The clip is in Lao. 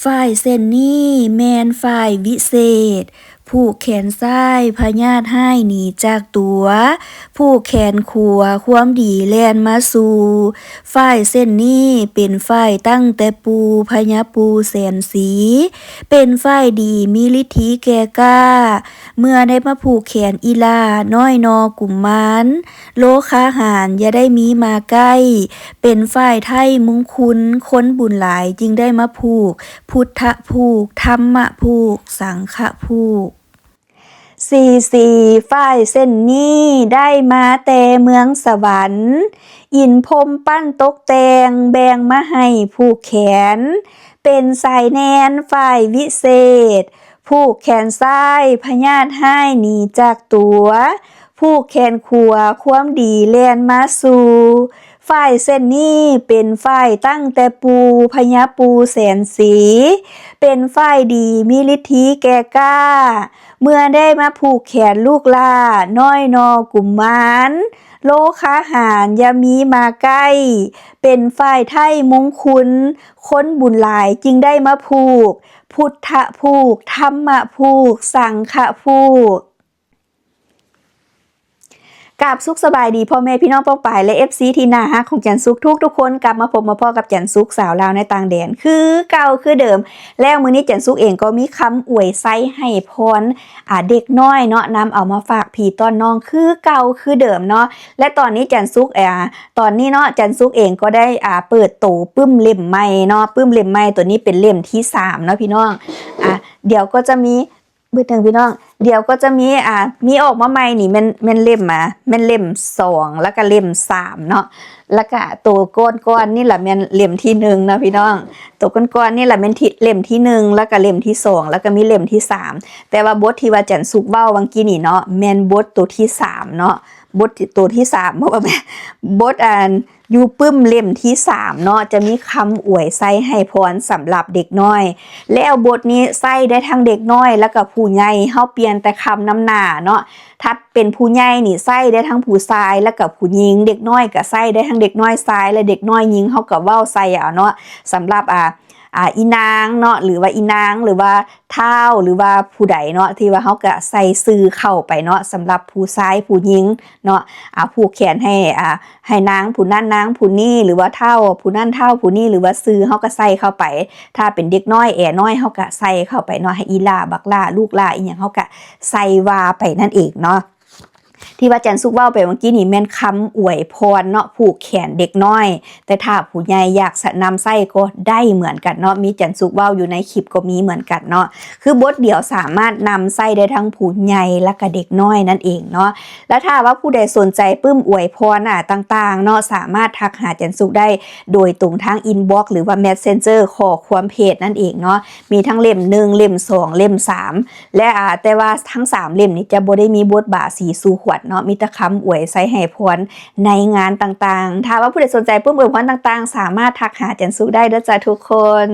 ຝ້າຍເສັ້ນນີ້ແມ່ນຝ້າຍວິເສດ, ຜູກແຂນຊ້າຍພະຍາດຮ້າຍໜີຈາກຕົວ, ຜູກແຂນຂວາຄວາມດີແລ່ນມາສູ່. ຝ້າຍເສັ້ນນີ້ເປັນຝ້າຍຕັ້ງແຕ່ປູ່ພະຍາປູ່ແສນສີ, ເປັນຝ້າຍດີມີລິດທີແກ່ກ້າ. ເມື່ອໄດ້ມາຜູກແຂນອີ່ຫຼ້ານ້ອຍນໍກຸມມານ, ໂລຄາຫານຢ່າໄດ້ມີມາໃກ້, ເປັນຝ້າຍໄທມຸງຄຸນ, ຄົນບຸນຫຼາຍຈຶ່ງໄດ້ມາຜູກ, ພຸດທະຜູກ, ທຳມະຜູກ, ສັງຂະຜູກ. ສີສີຝ້າຍເສັ້ນນີ້ໄດ້ມາແຕ່ເມືອງສະຫວັນ, ອິນພົມປັ້ນຕົກແຕ່ງແບ່ງມາໃຫ້ຜູກແຂນ, ເປັນສາຍແໜ້ນຝ້າຍວິເສດ, ຜູກແຂນຊ້າຍພະຍາດຮ້າຍໜີຈາກຕົວ, ຜູກແຂນຂວາຄວາມດີແລ່ນມາສູ່. ຝ້າຍເສັ້ນນີ້ເປັນຝ້າຍຕັ້ງແຕ່ປູ່ພະຍາປູ່ແສນສີ, ເປັນຝ້າຍດີມີລິດທີແກ່ກ້າ. ເມື່ອໄດ້ມາຜູກແຂນລູກຫຼ້ານ້ອຍນໍກຸມມານ, ໂລຄາຫານຢ່າມີມາໃກ້, ເປັນຝ້າຍໄທມຸງຄຸນ, ຄົນບຸນຫຼາຍຈຶ່ງໄດ້ມາຜູກ, ພຸດທະຜູກ, ທຳມະຜູກ, ສັງຂະຜູກ. ກາບສຸກສະບາຍດີພໍ່ແມ່ພີ່ນ້ອງປ້ອງປາຍ ແລະ ເອັຟຊີ ທີ່ໜ້າຮັກຂອງຈັນສຸກທຸກໆຄົນ, ກັບມາພົບມາພໍ້ກັບຈັນສຸກສາວລາວໃນຕ່າງແດນຄືເກົ່າຄືເດີມ. ແລ້ວມື້ນີ້ຈັນສຸກເອງກໍມີຄຳອວຍໄຊໃຫ້ພອນ ອ່າ ເດັກນ້ອຍເນາະ, ນຳເອົາມາຝາກພີ່ຕ້ອນນ້ອງຄືເກົ່າຄືເດີມເນາະ. ແລະ ຕອນນີ້ຈັນສຸກ ອ່າ ຕອນນີ້ເນາະ ຈັນສຸກເອງກໍໄດ້ ອ່າ ເປີດໂຕປຶ້ມເຫຼັ້ມໃໝ່ເນາະ, ປຶ້ມເຫຼັ້ມໃໝ່ໂຕນີ້ເປັນເຫຼັ້ມທີສາມເນາະພີ່ນ້ອງ. ອ່າ ດຽວກໍຈະມີ ບຶດໜຶ່ງພີ່ນ້ອງ, ດຽວກໍຈະມີ ອ່າ ມີອອກມາໃໝ່ນີ້ແມ່ນ ແມ່ນເຫຼັ້ມ ອ່າ ແມ່ນເຫຼັ້ມສອງ ແລ້ວກະເຫຼັ້ມສາມເນາະ, ແລ້ວກະໂຕກ່ອນໆນີ້ລະແມ່ນເຫຼັ້ມທີໜຶ່ງເນາະພີ່ນ້ອງ, ໂຕກ່ອນໆນີ້ລະແມ່ນທີ ເຫຼັ້ມທີໜຶ່ງ ແລ້ວກະເຫຼັ້ມທີສອງ ແລ້ວກະມີເຫຼັ້ມທີສາມ. ແຕ່ວ່າບົດທີ່ວ່າຈັນສຸກເວົ້າຫວ່າງກີ້ນີ້ເນາະ ແມ່ນບົດໂຕທີສາມເນາະ, ບົດໂຕທີສາມ ບໍ່ແມ່ນ ບົດ ອ່າ ຢູ່ປຶ້ມເຫຼັ້ມທີສາມເນາະ ຈະມີຄຳອວຍໄຊໃຫ້ພອນສຳລັບເດັກນ້ອຍ. ແລ້ວບົດນີ້ໃຊ້ໄດ້ທັງເດັກນ້ອຍ ແລ້ວກະຜູ້ໃຫຍ່, ເຮົາປ່ຽນແຕ່ຄຳນຳໜ້າເນາະ. ຖ້າເປັນຜູ້ໃຫຍ່ນີ້ໃຊ້ໄດ້ທັງຜູ້ຊາຍ ແລ້ວກະຜູ້ຍິງ, ເດັກນ້ອຍກະໃຊ້ໄດ້ທັງເດັກນ້ອຍຊາຍ ແລະ ເດັກນ້ອຍຍິງ, ເຮົາກະເວົ້າໃສ່ເອົາເນາະ. ສຳລັບ ອ່າ ອ່າ ອີນາງເນາະ ຫຼືວ່າອີນາງ ຫຼືວ່າທ້າວ ຫຼືວ່າຜູ້ໃດເນາະ ທີ່ວ່າເຮົາກະໃສ່ຊື່ເຂົ້າໄປເນາະ. ສຳລັບຜູ້ຊາຍຜູ້ຍິງເນາະ ອ່າ ຜູກແຂນໃຫ້ ອ່າ ໃຫ້ນາງຜູ້ນັ້ນນາງຜູ້ນີ້ ຫຼືວ່າທ້າວຜູ້ນັ້ນທ້າວຜູ້ນີ້ ຫຼືວ່າຊື່ເຮົາກະໃສ່ເຂົ້າໄປ. ຖ້າເປັນເດັກນ້ອຍແອນ້ອຍ ເຮົາກະໃສ່ເຂົ້າໄປເນາະ, ໃຫ້ອີ່ຫຼ້າ ບັກຫຼ້າ ລູກຫຼ້າ ອີ່ຫຍັງ ເຮົາກະໃສ່ວ່າໄປນັ້ນເອງເນາະ. ທີ່ວ່າຈັນສຸກເວົ້າໄປເມື່ອກີ້ນີ້ແມ່ນຄຳອວຍພອນເນາະ ຜູກແຂນເດັກນ້ອຍ, ແຕ່ຖ້າຜູ້ໃຫຍ່ຢາກສະນຳໃຊ້ກໍໄດ້ເໝືອນກັນເນາະ. ມີຈັນສຸກເວົ້າຢູ່ໃນຄລິບກໍມີເໝືອນກັນເນາະ, ຄືບົດດຽວສາມາດນຳໃຊ້ໄດ້ທັງຜູ້ໃຫຍ່ ແລະ ກະເດັກນ້ອຍນັ້ນເອງເນາະ. ແລະ ຖ້າວ່າຜູ້ໃດສົນໃຈປຶ້ມອວຍພອນ ອ່າ ຕ່າງໆເນາະ ສາມາດທັກຫາຈັນສຸກໄດ້ໂດຍຕົງທາງອິນບັອກ ຫຼືວ່າແມັດເຊັນເຈີ ຂໍ້ຄວາມເພຈນັ້ນເອງເນາະ. ມີທັງເຫຼັ້ມໜຶ່ງ ເຫຼັ້ມສອງ ເຫຼັ້ມສາມ ແລະ ອ່າ ແຕ່ວ່າທັງສາມເຫຼັ້ມນີ້ຈະບໍ່ໄດ້ມີບົດບາສີສູ່ຂວັນເນາະ, ມີແຕ່ຄຳອວຍໄຊໃຫ້ພອນໃນງານຕ່າງໆ. ຖ້າວ່າຜູ້ໃດສົນໃຈປຶ້ມອວຍພອນຕ່າງໆ ສາມາດທັກຫາຈັນສຸກໄດ້ເດີ້ຈ້າທຸກຄົນ.